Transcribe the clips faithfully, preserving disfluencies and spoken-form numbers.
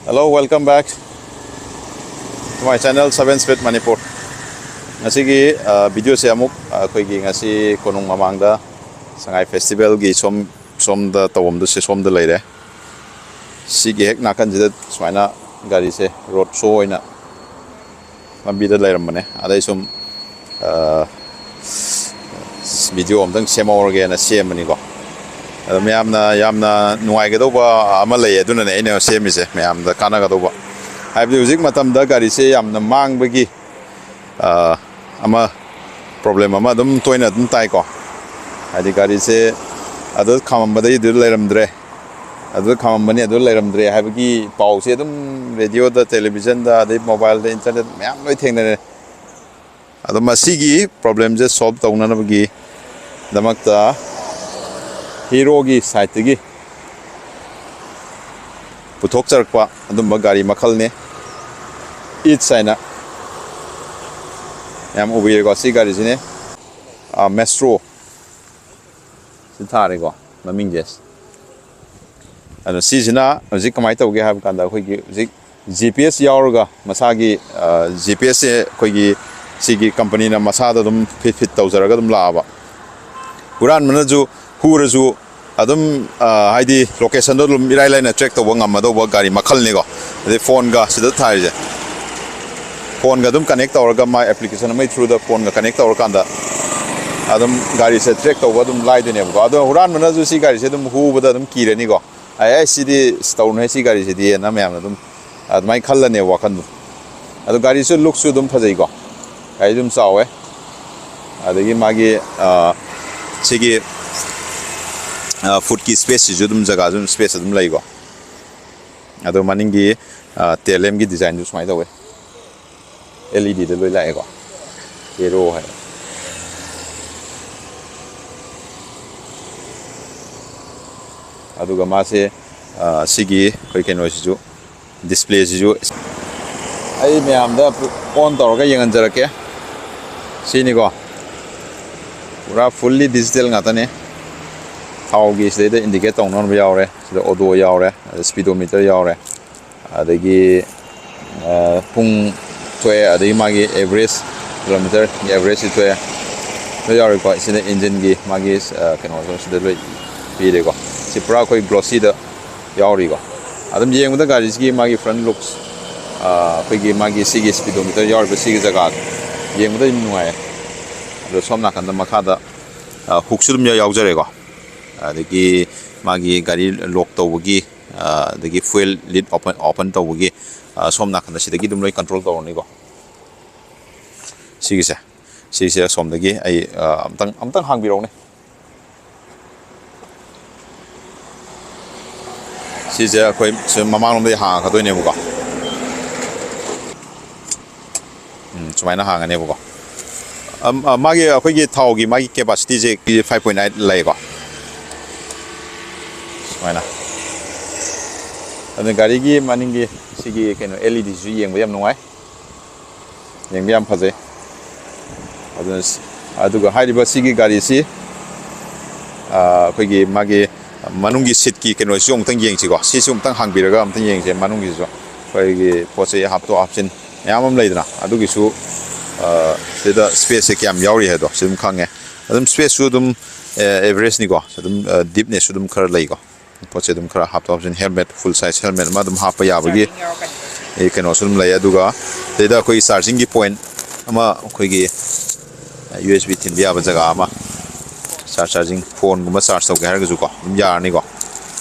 Hello, welcome back to my channel, Seven Speed Manipur. ꯉꯁꯤꯒꯤ ꯚꯤꯗꯤꯑꯣꯁꯦ ꯑꯃꯨꯛ ꯑꯩꯈꯣꯏꯒꯤ ꯉꯁꯤ ꯀꯣꯅꯨꯡ ꯃꯃꯥꯡꯗ ꯁꯉꯥꯏ ꯐꯦꯁꯇꯤꯚꯦꯜꯒꯤ ꯁꯣꯝ ꯁꯣꯝꯗ ꯇꯧꯐꯝꯗꯨ ꯁꯤ ꯁꯣꯝꯗ ꯂꯩꯔꯦ꯫ ꯁꯤꯒꯤ ꯍꯦꯛ ꯅꯥꯀꯟꯁꯤꯗ ꯁꯨꯃꯥꯏꯅ ꯒꯥꯔꯤꯁꯦ ꯔꯣꯗ ꯁꯣ ꯑꯣꯏꯅ ꯂꯝꯕꯤꯗ ꯂꯩꯔꯝꯕꯅꯦ꯫ ꯑꯗꯩ ꯁꯨꯝ ꯚꯤꯗꯤꯑꯣ ꯑꯝꯇꯪ ꯁꯦꯝꯍꯧꯔꯒꯦꯅ ꯁꯦꯝꯕꯅꯤꯀꯣ꯫ ꯑꯗꯣ ꯃꯌꯥꯝꯅ ꯌꯥꯝꯅ ꯅꯨꯡꯉꯥꯏꯒꯗꯧꯕ ꯑꯃ ꯂꯩ, ꯑꯗꯨꯅꯅꯦ ꯑꯩꯅ ꯁꯦꯝꯃꯤꯁꯦ, ꯃꯌꯥꯝꯗ ꯀꯥꯟꯅꯒꯗꯧꯕ꯫ ꯍꯥꯏꯕꯗꯤ ꯍꯧꯖꯤꯛ ꯃꯇꯝꯗ ꯒꯥꯔꯤꯁꯦ ꯌꯥꯝꯅ ꯃꯥꯡꯕꯒꯤ ꯑꯃ ꯄ꯭ꯔꯣꯕ꯭ꯂꯦꯝ ꯑꯃ ꯑꯗꯨꯝ ꯇꯣꯏꯅ ꯑꯗꯨꯝ ꯇꯥꯏꯀꯣ꯫ ꯍꯥꯏꯗꯤ ꯒꯥꯔꯤꯁꯦ ꯑꯗꯨ ꯈꯥꯝꯃꯝꯕꯗꯒꯤ ꯑꯗꯨ ꯂꯩꯔꯝꯗ꯭ꯔꯦ, ꯑꯗꯨ ꯈꯥꯝꯃꯝꯕꯅꯤ ꯑꯗꯨ ꯂꯩꯔꯝꯗ꯭ꯔꯦ ꯍꯥꯏꯕꯒꯤ ꯄꯥꯎꯁꯦ ꯑꯗꯨꯝ ꯔꯦꯗꯤꯑꯣꯗ, ꯇꯦꯂꯤꯚꯤꯖꯟꯗ, ꯑꯗꯩ ꯃꯣꯕꯥꯏꯜꯗ, ꯏꯟꯇꯔꯅꯦꯠ ꯃꯌꯥꯝ ꯂꯣꯏ ꯊꯦꯡꯅꯔꯦ꯫ ꯑꯗꯣ ꯃꯁꯤꯒꯤ ꯄ꯭ꯔꯣꯕ꯭ꯂꯦꯝꯁꯦ ꯁꯣꯜꯕ ꯇꯧꯅꯅꯕꯒꯤꯗꯃꯛꯇ ꯍꯤꯔꯣꯒꯤ ꯁꯥꯏꯠꯇꯒꯤ ꯄꯨꯊꯣꯛꯆꯔꯛꯄ ꯑꯗꯨꯝꯕ ꯒꯥꯔꯤ ꯃꯈꯜꯅꯤ꯫ ꯏꯠꯁ ꯍꯥꯏꯅ ꯌꯥꯝ ꯎꯕꯤꯔꯦꯀꯣ, ꯁꯤ ꯒꯥꯔꯤꯁꯤꯅꯦ꯫ ꯃꯦꯁꯇ꯭ꯔꯣ ꯁꯤ ꯊꯥꯔꯦꯀꯣ, ꯃꯃꯤꯡꯁꯦ꯫ ꯑꯗꯣ ꯁꯤꯁꯤꯅ ꯍꯧꯖꯤꯛ ꯀꯃꯥꯏꯅ ꯇꯧꯒꯦ ꯍꯥꯏꯕ ꯀꯥꯟꯗ, ꯑꯩꯈꯣꯏꯒꯤ ꯍꯧꯖꯤꯛ ꯖꯤ ꯄꯤ ꯑꯦꯁ ꯌꯥꯎꯔꯒ, ꯃꯁꯥꯒꯤ ꯖꯤ ꯄꯤ ꯑꯦꯁꯁꯦ ꯑꯩꯈꯣꯏꯒꯤ ꯁꯤꯒꯤ ꯀꯝꯄꯅꯤꯅ ꯃꯁꯥꯗ ꯑꯗꯨꯝ ꯐꯤꯠ ꯐꯤꯠ ꯇꯧꯖꯔꯒ ꯑꯗꯨꯝ ꯂꯥꯛꯑꯕ꯫ ꯍꯨꯔꯥꯟꯕꯅꯁꯨ ꯍꯨꯔꯁꯨ ꯑꯗꯨꯝ, ꯍꯥꯏꯗꯤ, ꯂꯣꯀꯦꯁꯟꯗꯣ ꯑꯗꯨꯝ ꯏꯔꯥꯏ ꯂꯥꯏꯅ ꯇ꯭ꯔꯦꯛ ꯇꯧꯕ ꯉꯝꯃꯗꯧꯕ ꯒꯥꯔꯤ ꯃꯈꯜꯅꯤꯀꯣ꯫ ꯑꯗꯩ ꯐꯣꯟꯒ ꯁꯤꯗ ꯊꯥꯔꯤꯁꯦ, ꯐꯣꯟꯒ ꯑꯗꯨꯝ ꯀꯅꯦꯛ ꯇꯧꯔꯒ, ꯃꯥꯏ ꯑꯦꯄ꯭ꯂꯤꯀꯦꯁꯟ ꯑꯃꯒꯤ ꯊ꯭ꯔꯨꯗ ꯐꯣꯟꯒ ꯀꯅꯦꯛ ꯇꯧꯔꯀꯥꯟꯗ ꯑꯗꯨꯝ ꯒꯥꯔꯤꯁꯦ ꯇ꯭ꯔꯦꯛ ꯇꯧꯕ ꯑꯗꯨꯝ ꯂꯥꯏꯗꯣꯏꯅꯦꯕꯀꯣ꯫ ꯑꯗꯣ ꯍꯨꯔꯥꯟꯕꯅꯁꯨ ꯁꯤ ꯒꯥꯔꯤꯁꯦ ꯑꯗꯨꯝ ꯍꯨꯕꯗ ꯑꯗꯨꯝ ꯀꯤꯔꯅꯤꯀꯣ꯫ "ꯑꯦ, ꯑꯦ, ꯁꯤꯗꯤ ꯇꯧꯅꯨꯍꯦ, ꯁꯤ ꯒꯥꯔꯤꯁꯤꯗꯤ" ꯍꯥꯏꯅ ꯃꯌꯥꯝꯅ ꯑꯗꯨꯝ ꯑꯗꯨꯃꯥꯏꯅ ꯈꯜꯂꯅꯦꯕ ꯋꯥꯈꯜꯗꯣ꯫ ꯑꯗꯣ ꯒꯥꯔꯤꯁꯨ ꯂꯨꯛꯁꯨ ꯑꯗꯨꯝ ꯐꯖꯩꯀꯣ, ꯒꯥꯔꯤ ꯑꯗꯨꯝ ꯆꯥꯎꯋꯦ꯫ ꯑꯗꯒꯤ ꯃꯥꯒꯤ ꯁꯤꯒꯤ ꯐꯨꯠꯀꯤ ꯁ꯭ꯄꯦꯁꯁꯤꯁꯨ ꯑꯗꯨꯝ, ꯖꯒꯥꯁꯨ ꯑꯗꯨꯝ, ꯁ꯭ꯄꯦꯁ ꯑꯗꯨꯝ ꯂꯩꯀꯣ꯫ ꯑꯗꯣ ꯃꯅꯤꯡꯒꯤ ꯇꯦꯜ ꯂꯦꯝꯒꯤ ꯗꯤꯖꯥꯏꯟꯁꯨ ꯁꯨꯃꯥꯏꯅ ꯇꯧꯋꯦ꯫ ꯑꯦꯜ ꯏ ꯗꯤꯗ ꯂꯣꯏ ꯂꯥꯛꯑꯦꯀꯣ, ꯍꯦꯔꯣ ꯍꯥꯏ꯫ ꯑꯗꯨꯒ ꯃꯥꯁꯦ ꯁꯤꯒꯤ ꯑꯩꯈꯣꯏ ꯀꯩꯅꯣꯁꯤꯁꯨ, ꯗꯤꯁꯄ꯭ꯂꯦꯁꯤꯁꯨ ꯑꯩ ꯃꯌꯥꯝꯗ ꯑꯣꯟ ꯇꯧꯔꯒ ꯌꯦꯡꯍꯟꯖꯔꯛꯀꯦ꯫ ꯁꯤꯅꯤꯀꯣ, ꯄꯨꯔꯥ ꯐꯨꯜꯂꯤ ꯗꯤꯖꯤꯇꯦꯜ ꯉꯥꯛꯇꯅꯦ꯫ ꯊꯥꯎꯒꯤ ꯁꯤꯗꯩꯗ ꯏꯟꯗꯤꯀꯦꯠ ꯇꯧꯅꯅꯕ ꯌꯥꯎꯔꯦ, ꯁꯤꯗ ꯑꯣꯗꯣ ꯌꯥꯎꯔꯦ, ꯑꯗ ꯁ꯭ꯄꯤꯗꯣꯃꯤꯇꯔ ꯌꯥꯎꯔꯦ꯫ ꯑꯗꯒꯤ ꯄꯨꯡ ꯊꯣꯛꯑꯦ, ꯑꯗꯒꯤ ꯃꯥꯒꯤ ꯑꯦꯚꯔꯦꯖ, ꯀꯤꯂꯣꯃꯤꯇꯔꯒꯤ ꯑꯦꯚꯔꯦꯖꯁꯤ ꯊꯣꯛꯑꯦ, ꯂꯣꯏ ꯌꯥꯎꯔꯤꯀꯣ꯫ ꯁꯤꯗ ꯏꯟꯖꯤꯟꯒꯤ ꯃꯥꯒꯤ ꯀꯩꯅꯣꯁꯨ ꯁꯤꯗ ꯂꯣꯏ ꯄꯤꯔꯦꯀꯣ꯫ ꯁꯤ ꯄꯨꯔꯥ ꯑꯩꯈꯣꯏ ꯒ꯭ꯂꯣꯁꯤꯗ ꯌꯥꯎꯔꯤꯀꯣ꯫ ꯑꯗꯨꯝ ꯌꯦꯡꯕꯗ ꯒꯥꯔꯤꯁꯤꯒꯤ ꯃꯥꯒꯤ ꯐ꯭ꯔꯟ ꯂꯨꯛꯁ, ꯑꯩꯈꯣꯏꯒꯤ ꯃꯥꯒꯤ ꯁꯤꯒꯤ ꯁ꯭ꯄꯤꯗꯣꯃꯤꯇꯔ ꯌꯥꯎꯔꯤꯕ ꯁꯤꯒꯤ ꯖꯒꯥꯗꯣ ꯌꯦꯡꯕꯗ ꯑꯗꯨꯝ ꯅꯨꯡꯉꯥꯏꯌꯦ꯫ ꯑꯗꯣ ꯁꯣꯝ ꯅꯥꯀꯟꯗ ꯃꯈꯥꯗ ꯍꯨꯛꯁꯨ ꯑꯗꯨꯝ ꯌꯥꯎꯖꯔꯦꯀꯣ꯫ ꯑꯗꯒꯤ ꯃꯥꯒꯤ ꯒꯥꯔꯤ ꯂꯣꯛ ꯇꯧꯕꯒꯤ, ꯑꯗꯒꯤ ꯐ꯭ꯌꯨꯑꯦꯜ ꯂꯤꯠ ꯑꯣꯄꯟ, ꯑꯣꯄꯟ ꯇꯧꯕꯒꯤ, ꯁꯣꯝ ꯅꯥꯀꯟꯗ ꯁꯤꯗꯒꯤ ꯑꯗꯨꯝ ꯂꯣꯏ ꯀꯟꯇ꯭ꯔꯣꯜ ꯇꯧꯔꯅꯤꯀꯣ꯫ ꯁꯤꯒꯤꯁꯦ, ꯁꯤꯁꯦ ꯑꯁꯣꯝꯗꯒꯤ ꯑꯩ ꯑꯝꯇꯪ, ꯑꯝꯇꯪ ꯍꯥꯡꯕꯤꯔꯛꯎꯅꯦ꯫ ꯁꯤꯁꯦ ꯑꯩꯈꯣꯏ ꯁꯤ ꯃꯃꯥꯡꯂꯣꯝꯗꯒꯤ ꯍꯥꯡꯉꯛꯀꯗꯣꯏꯅꯦꯕꯀꯣ꯫ ꯎꯝ, ꯁꯨꯃꯥꯏꯅ ꯍꯥꯡꯉꯅꯦꯕꯀꯣ꯫ ꯃꯥꯒꯤ, ꯑꯩꯈꯣꯏꯒꯤ ꯊꯥꯎꯒꯤ ꯃꯥꯒꯤ ꯀꯦꯄꯥꯁꯤꯇꯤꯁꯦ five point eight ꯂꯩꯀꯣ꯫ ꯁꯨꯃꯥꯏꯅ꯫ ꯑꯗꯨꯅ ꯒꯥꯔꯤꯒꯤ ꯃꯅꯤꯡꯒꯤ ꯁꯤꯒꯤ ꯀꯩꯅꯣ, L E Dꯁꯨ ꯌꯦꯡꯕ ꯌꯥꯝ ꯅꯨꯡꯉꯥꯏ꯫ ꯌꯦꯡꯕ ꯌꯥꯝ ꯐꯖꯩ꯫ ꯑꯗꯨꯅ ꯁꯤ-, ꯑꯗꯨꯒ ꯍꯥꯏꯔꯤꯕ ꯁꯤꯒꯤ ꯒꯥꯔꯤꯁꯤ, ꯑꯩꯈꯣꯏꯒꯤ ꯃꯥꯒꯤ ꯃꯅꯨꯡꯒꯤ ꯁꯤꯠꯀꯤ ꯀꯩꯅꯣꯁꯤꯁꯨ ꯑꯃꯨꯛꯇꯪ ꯌꯦꯡꯁꯤꯀꯣ꯫ ꯁꯤꯁꯨ ꯑꯃꯨꯛꯇꯪ ꯍꯥꯡꯕꯤꯔꯒ ꯑꯃꯨꯛꯇꯪ ꯌꯦꯡꯁꯦ꯫ ꯃꯅꯨꯡꯒꯤꯁꯤꯁꯨ ꯑꯩꯈꯣꯏꯒꯤ ꯄꯣꯠ ꯆꯩ ꯍꯥꯞꯇꯣꯛ ꯍꯥꯞꯆꯤꯟ ꯃꯌꯥꯝ ꯑꯃ ꯂꯩꯗꯅ, ꯑꯗꯨꯒꯤꯁꯨ, ꯁꯤꯗ ꯁ꯭ꯄꯦꯁꯁꯦ ꯀꯌꯥꯝ ꯌꯥꯎꯔꯤ ꯍꯥꯏꯗꯣ ꯁꯤ ꯑꯗꯨꯝ ꯈꯪꯉꯦ꯫ ꯑꯗꯨꯝ ꯁ꯭ꯄꯦꯁꯁꯨ ꯑꯗꯨꯝ ꯑꯦꯚꯔꯦꯖꯅꯤꯀꯣ꯫ ꯑꯗꯨꯝ ꯗꯤꯞꯅꯦꯁꯁꯨ ꯑꯗꯨꯝ ꯈꯔ ꯂꯩꯀꯣ꯫ ꯄꯣꯠꯁꯦ ꯑꯗꯨꯝ ꯈꯔ ꯍꯥꯞꯇꯣꯛ ꯍꯥꯞꯆꯤꯟ, ꯍꯦꯜꯃꯦꯠ, ꯐꯨꯜ ꯁꯥꯏꯖ ꯍꯦꯜꯃꯦꯠ ꯑꯃ ꯑꯗꯨꯝ ꯍꯥꯞꯄ ꯌꯥꯕꯒꯤ ꯀꯩꯅꯣꯁꯨ ꯑꯗꯨꯝ ꯂꯩ꯫ ꯑꯗꯨꯒ ꯁꯤꯗ ꯑꯩꯈꯣꯏꯒꯤ ꯆꯥꯔꯖꯤꯡꯒꯤ ꯄꯣꯏꯟꯠ ꯑꯃ, ꯑꯩꯈꯣꯏꯒꯤ ꯌꯨ ꯑꯦꯁ ꯕꯤ ꯊꯤꯟꯕ ꯌꯥꯕ ꯖꯒꯥ ꯑꯃ, ꯆꯥꯔꯖ, ꯆꯥꯔꯖꯤꯡ ꯐꯣꯟꯒꯨꯝꯕ ꯆꯥꯔꯖ ꯇꯧꯒꯦ ꯍꯥꯏꯔꯒꯁꯨꯀꯣ ꯑꯗꯨꯝ ꯌꯥꯔꯅꯤꯀꯣ꯫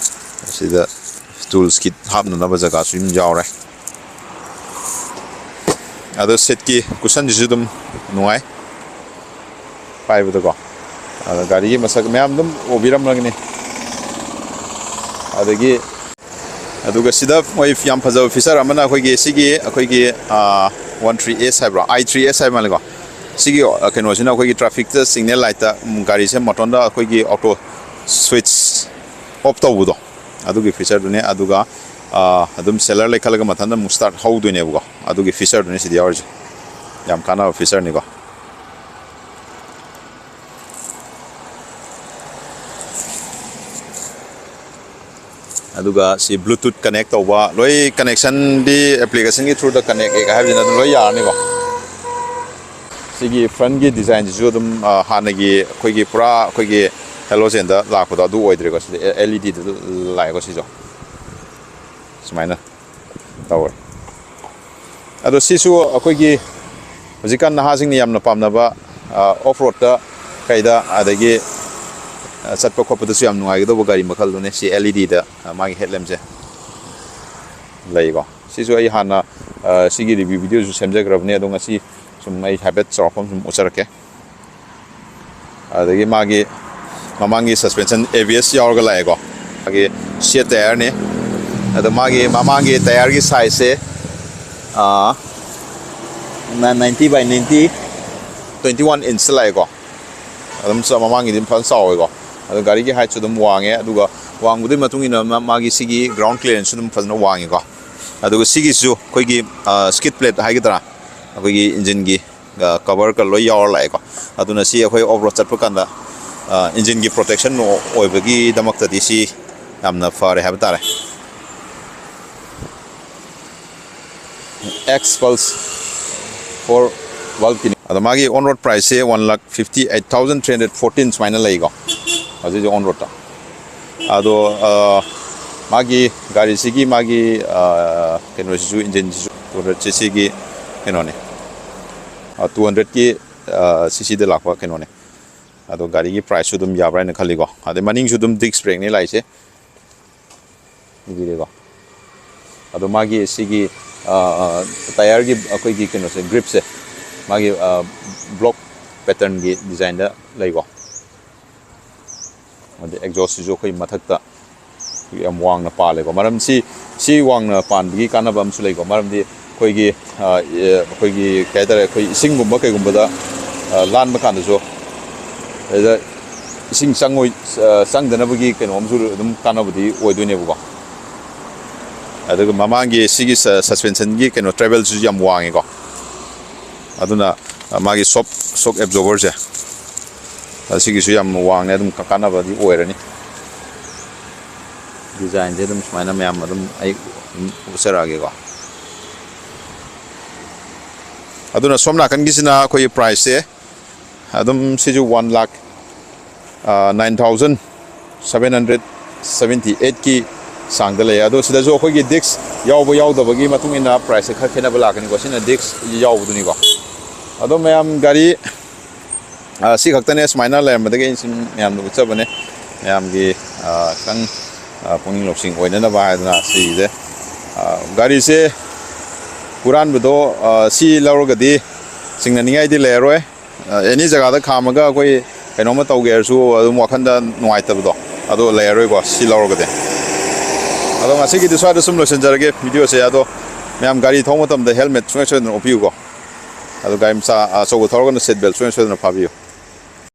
ꯁꯤꯗ ꯇꯨꯜꯁ ꯀꯤꯠ ꯍꯥꯞꯅꯅꯕ ꯖꯒꯥꯁꯨ ꯑꯗꯨꯝ ꯌꯥꯎꯔꯦ꯫ ꯑꯗꯣ ꯁꯤꯠꯀꯤ ꯀꯨꯁꯟꯁꯤꯁꯨ ꯑꯗꯨꯝ ꯅꯨꯡꯉꯥꯏ ꯄꯥꯏꯕꯗꯀꯣ꯫ ꯑꯗꯣ ꯒꯥꯔꯤꯒꯤ ꯃꯁꯛ ꯃꯌꯥꯝ ꯑꯗꯨꯝ ꯎꯕꯤꯔꯝꯂꯒꯅꯤ꯫ ꯑꯗꯒꯤ, ꯑꯗꯨꯒ ꯁꯤꯗ ꯃꯣꯏ ꯌꯥꯝ ꯐꯖꯕ ꯐꯤꯆꯔ ꯑꯃꯅ ꯑꯩꯈꯣꯏꯒꯤ ꯁꯤꯒꯤ, ꯑꯩꯈꯣꯏꯒꯤ, one three S ꯍꯥꯏꯕ꯭ꯔꯣ, I three S ꯍꯥꯏꯕ ꯃꯥꯜꯂꯦꯀꯣ꯫ ꯁꯤꯒꯤ ꯀꯩꯅꯣꯁꯤꯅ ꯑꯩꯈꯣꯏꯒꯤ ꯇ꯭ꯔꯥꯐꯤꯛꯇ ꯁꯤꯒꯅꯦꯜ ꯂꯥꯏꯠꯇ ꯒꯥꯔꯤꯁꯦ ꯃꯇꯣꯟꯗ ꯑꯩꯈꯣꯏꯒꯤ ꯑꯣꯇꯣ ꯁ꯭ꯋꯤꯠꯆ ꯑꯣꯐ ꯇꯧꯕꯗꯣ, ꯑꯗꯨꯒꯤ ꯐꯤꯆꯔꯗꯨꯅꯦ꯫ ꯑꯗꯨꯒ ꯑꯗꯨꯝ ꯁꯦꯂꯔ ꯂꯩꯈꯠꯂꯒ ꯃꯊꯟꯇ ꯑꯃꯨꯛ ꯁ꯭ꯇꯥꯔꯠ ꯍꯧꯗꯣꯏꯅꯦꯕꯀꯣ꯫ ꯑꯗꯨꯒꯤ ꯐꯤꯆꯔꯗꯨꯅꯦ ꯁꯤꯗ ꯌꯥꯎꯔꯤꯁꯦ꯫ ꯌꯥꯝ ꯀꯥꯟꯅꯕ ꯐꯤꯆꯔꯅꯤꯀꯣ꯫ ꯑꯗꯨꯒ ꯁꯤ Bluetooth connect ꯇꯧꯕ, ꯂꯣꯏ connectionꯗꯤ applicationꯒꯤ throughꯗ connect ꯍꯥꯏꯕꯁꯤꯅ ꯑꯗꯨꯝ ꯂꯣꯏ ꯌꯥꯔꯅꯤꯀꯣ꯫ ꯁꯤꯒꯤ frontꯀꯤ designꯁꯤꯁꯨ ꯑꯗꯨꯝ, ꯑ, ꯍꯥꯟꯅꯒꯤ ꯑꯩꯈꯣꯏꯒꯤ ꯄꯨꯔꯥ ꯑꯩꯈꯣꯏꯒꯤ halogenꯗ ꯂꯥꯛꯄꯗꯣ ꯑꯗꯨ ꯑꯣꯏꯗ꯭ꯔꯦꯀꯣ꯫ ꯁꯤꯗ LEDꯗ ꯂꯥꯛꯑꯦꯀꯣ꯫ ꯁꯤꯁꯨ ꯁꯨꯃꯥꯏꯅ ꯇꯧꯔꯦ꯫ ꯑꯗꯣ ꯁꯤꯁꯨ ꯑꯩꯈꯣꯏꯒꯤ ꯍꯧꯖꯤꯛꯀꯥꯟ ꯅꯍꯥꯁꯤꯡꯅ ꯌꯥꯝꯅ ꯄꯥꯝꯅꯕ, ꯑ, off roadꯇ ꯀꯩꯗ, ꯑꯗꯒꯤ, ꯑ, ꯆꯠꯄ ꯈꯣꯠꯄꯗꯁꯨ ꯌꯥꯝ ꯅꯨꯡꯉꯥꯏꯒꯗꯧꯕ ꯒꯥꯔꯤ ꯃꯈꯜꯗꯨꯅꯦ꯫ ꯁꯤ LEDꯗ, ꯑ, ꯃꯥꯒꯤ headlampꯁꯦ ꯂꯩꯀꯣ꯫ ꯁꯤꯁꯨ ꯑꯩ ꯍꯥꯟꯅ, ꯑ, ꯁꯤꯒꯤ review videoꯁꯨ ꯁꯦꯝꯖꯈ꯭ꯔꯕꯅꯦ, ꯑꯗꯣ ꯉꯁꯤ ꯁꯨꯝ ꯑꯩ ꯍꯥꯏꯐꯦꯠ ꯆꯥꯎꯔꯥꯛꯄ ꯑꯃ ꯁꯨꯝ ꯎꯠꯆꯔꯛꯀꯦ꯫ ꯑꯗꯒꯤ ꯃꯥꯒꯤ ꯃꯃꯥꯡꯒꯤ suspension ABS ꯌꯥꯎꯔꯒ ꯂꯥꯛꯑꯦꯀꯣ꯫ ꯃꯥꯒꯤ ꯁꯦꯠ tyreꯅꯤ꯫ ꯑꯗꯣ ꯃꯥꯒꯤ ꯃꯃꯥꯡꯒꯤ tyreꯒꯤ sizeꯁꯦ, ꯑ, ninety by ninety, twenty one inch ꯂꯥꯛꯑꯦꯀꯣ꯫ ꯑꯗꯨꯝ ꯆ-, ꯃꯃꯥꯡꯒꯤꯗꯤ ꯐꯖꯅ ꯆꯥꯎꯋꯦꯀꯣ꯫ ꯑꯗꯣ ꯒꯥꯔꯤꯒꯤ heightꯁꯨ ꯑꯗꯨꯝ ꯋꯥꯡꯉꯦ꯫ ꯑꯗꯨꯒ ꯋꯥꯡꯕꯗꯨꯒꯤ ꯃꯇꯨꯡ ꯏꯟꯅ ꯃꯥ-, ꯃꯥꯒꯤ ꯁꯤꯒꯤ ground clearanceꯁꯨ ꯑꯗꯨꯝ ꯐꯖꯅ ꯋꯥꯡꯉꯦꯀꯣ꯫ ꯑꯗꯨꯒ ꯁꯤꯒꯤꯁꯨ ꯑꯩꯈꯣꯏꯒꯤ, ꯑ, skid plate ꯍꯥꯏꯒꯗ꯭ꯔꯥ, ꯑꯩꯈꯣꯏꯒꯤ engineꯒꯤ, ꯑ, coverꯒ ꯂꯣꯏ ꯌꯥꯎꯔ ꯂꯥꯛꯑꯦꯀꯣ꯫ ꯑꯗꯨꯅ ꯁꯤ ꯑꯩꯈꯣꯏ off road ꯆꯠꯄ ꯀꯥꯟꯗ, ꯑ, engineꯒꯤ protection ꯑꯣꯏꯕꯒꯤꯗꯃꯛꯇꯗꯤ ꯁꯤ ꯌꯥꯝꯅ ꯐꯔꯦ ꯍꯥꯏꯕ ꯇꯥꯔꯦ꯫ X Pulse four valveꯀꯤꯅꯤ꯫ ꯑꯗꯣ ꯃꯥꯒꯤ on road priceꯁꯦ one lakh fifty eight thousand three hundred fourteen ꯁꯨꯃꯥꯏꯅ ꯂꯩꯀꯣ, ꯍꯧꯖꯤꯛ ꯍꯧꯖꯤꯛ on roadꯇ꯫ ꯑꯗꯣ, ꯑ, ꯃꯥꯒꯤ ꯒꯥꯔꯤꯁꯤꯒꯤ ꯃꯥꯒꯤ, ꯑ, ꯀꯩꯅꯣꯁꯤꯁꯨ, engineꯁꯤꯁꯨ two hundred ccꯒꯤ ꯀꯩꯅꯣꯅꯦ, ꯑ, two hundredꯀꯤ, ꯑ, ccꯗ ꯂꯥꯛꯄ ꯀꯩꯅꯣꯅꯦ꯫ ꯑꯗꯣ ꯒꯥꯔꯤꯒꯤ priceꯁꯨ ꯑꯗꯨꯝ ꯌꯥꯕ꯭ꯔꯥ ꯍꯥꯏꯅ ꯈꯜꯂꯤꯀꯣ꯫ ꯑꯗꯩ ꯃꯅꯤꯡꯁꯨ ꯑꯗꯨꯝ disc brakeꯅꯤ ꯂꯥꯛꯏꯁꯦ꯫ ꯎꯕꯤꯔꯦꯀꯣ꯫ ꯑꯗꯣ ꯃꯥꯒꯤ ꯁꯤꯒꯤ, ꯑ, ꯑ, tyreꯒꯤ ꯑꯩꯈꯣꯏꯒꯤ ꯀꯩꯅꯣꯁꯦ, gripꯁꯦ, ꯃꯥꯒꯤ, ꯑ, block patternꯒꯤ designꯗ ꯂꯩꯀꯣ꯫ ꯑꯗꯩ exhaustꯁꯤꯁꯨ ꯑꯩꯈꯣꯏ ꯃꯊꯛꯇ ꯌꯥꯝ ꯋꯥꯡꯅ ꯄꯥꯜꯂꯦꯀꯣ꯫ ꯃꯔꯝ ꯁꯤ, ꯁꯤ ꯋꯥꯡꯅ ꯄꯥꯟꯕꯒꯤ ꯀꯥꯟꯅꯕ ꯑꯃꯁꯨ ꯂꯩꯀꯣ꯫ ꯃꯔꯝꯗꯤ ꯑꯩꯈꯣꯏꯒꯤ, ꯑ, ꯑꯦ, ꯑꯩꯈꯣꯏꯒꯤ ꯀꯩ ꯍꯥꯏꯇꯥꯔꯦ, ꯑꯩꯈꯣꯏ ꯏꯁꯤꯡꯒꯨꯝꯕ ꯀꯩꯒꯨꯝꯕꯗ, ꯑ, ꯂꯥꯟꯕ ꯀꯥꯟꯗꯁꯨ, ꯑꯗꯨꯗ ꯏꯁꯤꯡ ꯆꯪꯉꯣꯏ-, ꯑ, ꯆꯪꯗꯅꯕꯒꯤ ꯀꯩꯅꯣ ꯑꯃꯁꯨ ꯑꯗꯨꯝ ꯀꯥꯟꯅꯕꯗꯤ ꯑꯣꯏꯗꯣꯏꯅꯦꯕꯀꯣ꯫ ꯑꯗꯨꯒ ꯃꯃꯥꯡꯒꯤ ꯁꯤꯒꯤ ꯁ-, suspensionꯒꯤ ꯀꯩꯅꯣ travelꯁꯤꯁꯨ ꯌꯥꯝ ꯋꯥꯡꯉꯦꯀꯣ꯫ ꯑꯗꯨꯅ, ꯑ, ꯃꯥꯒꯤ shock, shock absorberꯁꯦ, ꯑ, ꯁꯤꯒꯤꯁꯨ ꯌꯥꯝ ꯋꯥꯡꯉꯦ, ꯑꯗꯨꯝ ꯀ-, ꯀꯥꯟꯅꯕꯗꯤ ꯑꯣꯏꯔꯅꯤ꯫ ꯗꯤꯖꯥꯏꯟꯁꯦ ꯑꯗꯨꯝ ꯁꯨꯃꯥꯏꯅ ꯃꯌꯥꯝ ꯑꯗꯨꯝ ꯑꯩ ꯎꯠꯆꯔꯛꯑꯒꯦꯀꯣ꯫ ꯑꯗꯨꯅ ꯁꯣꯝ ꯅꯥꯀꯟꯒꯤꯁꯤꯅ ꯑꯩꯈꯣꯏꯒꯤ ꯄ꯭ꯔꯥꯏꯁꯁꯦ ꯑꯗꯨꯝ ꯁꯤꯁꯨ one lakh nine thousand seven hundred seventy eight ꯀꯤ ꯆꯥꯡꯗ ꯂꯩ꯫ ꯑꯗꯣ ꯁꯤꯗꯁꯨ ꯑꯩꯈꯣꯏꯒꯤ ꯗꯤꯁꯛ ꯌꯥꯎꯕ ꯌꯥꯎꯗꯕꯒꯤ ꯃꯇꯨꯡ ꯏꯟꯅ ꯄ꯭ꯔꯥꯏꯁꯁꯦ ꯈꯔ ꯈꯦꯠꯅꯕ ꯂꯥꯛꯀꯅꯤꯀꯣ꯫ ꯁꯤꯅ ꯗꯤꯁꯛ ꯌꯥꯎꯕꯗꯨꯅꯤꯀꯣ꯫ ꯑꯗꯣ ꯃꯌꯥꯝ ꯒꯥꯔꯤ ꯑ, ꯁꯤ ꯈꯛꯇꯅꯦ ꯁꯨꯃꯥꯏꯅ ꯂꯩꯔꯝꯕꯗꯒꯤ ꯑꯩꯅ ꯁꯨꯝ ꯃꯌꯥꯝꯗ ꯎꯠꯆꯕꯅꯦ꯫ ꯃꯌꯥꯝꯒꯤ, ꯑ, ꯈꯤꯇꯪ, ꯑ, ꯄꯨꯛꯅꯤꯡ ꯂꯧꯁꯤꯡ ꯑꯣꯏꯅꯅꯕ ꯍꯥꯏꯗꯅ ꯁꯤꯁꯦ, ꯑ, ꯒꯥꯔꯤꯁꯦ ꯍꯨꯔꯥꯟꯕꯗꯣ, ꯑ, ꯁꯤ ꯂꯧꯔꯒꯗꯤ ꯆꯤꯡꯅꯅꯤꯡꯉꯥꯏꯗꯤ ꯂꯩꯔꯔꯣꯏ꯫ ꯑ, ꯑꯦꯅꯤ ꯖꯒꯥꯗ ꯈꯥꯝꯃꯒ ꯑꯩꯈꯣꯏ ꯀꯩꯅꯣꯝꯃ ꯇꯧꯒꯦ ꯍꯥꯏꯔꯁꯨ ꯑꯗꯨꯝ ꯋꯥꯈꯟꯗ ꯅꯨꯡꯉꯥꯏꯇꯕꯗꯣ ꯑꯗꯨ ꯂꯩꯔꯔꯣꯏꯀꯣ ꯁꯤ ꯂꯧꯔꯒꯗꯤ꯫ ꯑꯗꯣ ꯉꯁꯤꯒꯤꯗꯤ ꯁ꯭ꯋꯥꯏꯗ ꯁꯨꯝ ꯂꯣꯏꯁꯤꯟꯖꯔꯒꯦ ꯚꯤꯗꯤꯑꯣꯁꯦ꯫ ꯑꯗꯣ ꯃꯌꯥꯝ ꯒꯥꯔꯤ ꯊꯧꯕ ꯃꯇꯝꯗ helmet ꯁꯨꯡꯁꯣꯏ ꯁꯣꯏꯗꯅ ꯎꯞꯄꯤꯌꯨꯀꯣ꯫ ꯑꯗꯣ ꯒꯥꯔꯤ ꯃꯆꯥ ꯑꯆꯧꯕ ꯊꯧꯔꯒꯅ seat belt ꯁꯨꯡꯁꯣꯏ ꯁꯣꯏꯗꯅ ꯐꯥꯕꯤꯌꯨ꯫